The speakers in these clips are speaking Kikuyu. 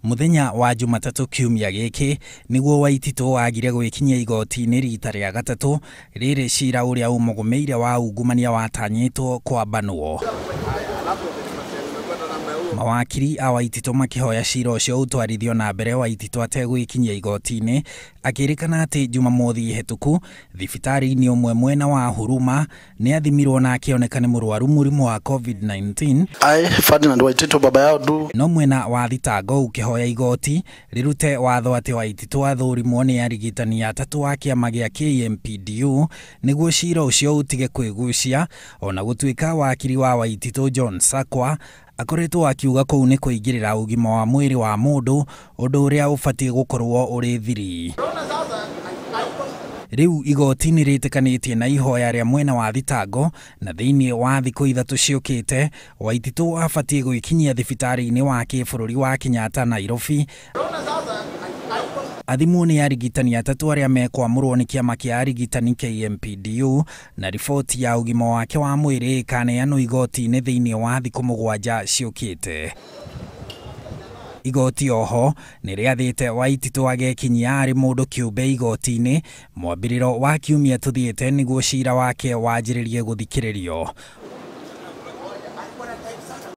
Mũthenya wa Jumatatũ kiumia gĩkĩ nĩguo Waititũ agire gwĩkinyia igoti-inĩ rita rĩa gatatũ rĩrĩ cira ũrĩa ũmũgũmĩire wa ungumania watanyĩtwo kwambanwo. Mawakiri a Waititũ makĩhoya cira ũcio ũtwarithio na mbere Waititũ ategwĩkinyia igoti-inĩ, akĩrĩkana atĩ Jumamothi hĩtũku thibitarĩ-inĩ ũmwe mwena wa Huruma nĩ athimirwo na akĩoneka nĩ mũrwaru mũrimũ wa COVID-19. I, Ferdinand Waititu Baba Yao, do No mwena wa thitango ũkĩhoya igoti rĩrute watho atĩ Waititũ athũrimwo nĩ arigitani atatũ a kĩama gĩa KMPDU nĩguo cira ũcio ũtige kwĩgucia, ona gũtuĩka wakiri wa Waititũ John Sakwa akoretwo akiuga kũu nĩ kũingĩrĩra ũgima wa mwĩrĩ wa mũndũ, ũndũ ũrĩa ũbatiĩ gũkorwo ũrĩ thiri. Rĩu igoti nĩ rĩtĩkanĩtie na ihoya rĩa mwena wa thitango, na thĩinĩ wa thikũ 3 ciũkĩte Waititũ abatiĩ gwĩkinyia thibitarĩ-inĩ wa kĩbũrũri wa Kenyatta Nairobi athimwo nĩ arigitani atatũ arĩa mekwamũrwo nĩ kĩama kĩa arigitani KMPDU, na riboti ya ũgima wake wa mwĩrĩ ĩkaneanwo igoti-inĩ thĩinĩ wa thikũ 7 ciũkĩte. Igoti oho nĩ rĩathĩte Waititũ agekinyia arĩ mũndũ kĩũmbe igoti-inĩ mwambĩrĩro wa kiumia tũthiĩte nĩguo cira wake wanjĩrĩrie gũthikĩrĩrio.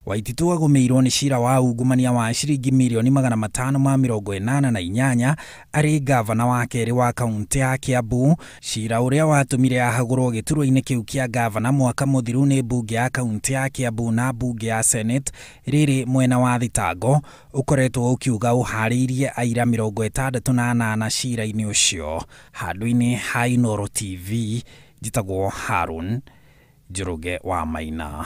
Waititũ agũmĩirwo nĩ cira wa ungumania wa ciringi mirioni 588 arĩ ngavana wa kerĩ wa kaunti ya Kiambu, cira ũrĩa watũmire ahagũrwo gĩturwa-inĩ kĩu kĩa ngavana mwaka mũthiru nĩ mbunge ya kaunti ya Kiambu na mbunge ya Senate rĩrĩ mwena wa thitango ũkoretwo ũkiuga ũharĩirie aira 68 cira-inĩ ũcio. Handũ-inĩ ha Inooro TV, njĩtagwo Harun Njoroge wa Maina.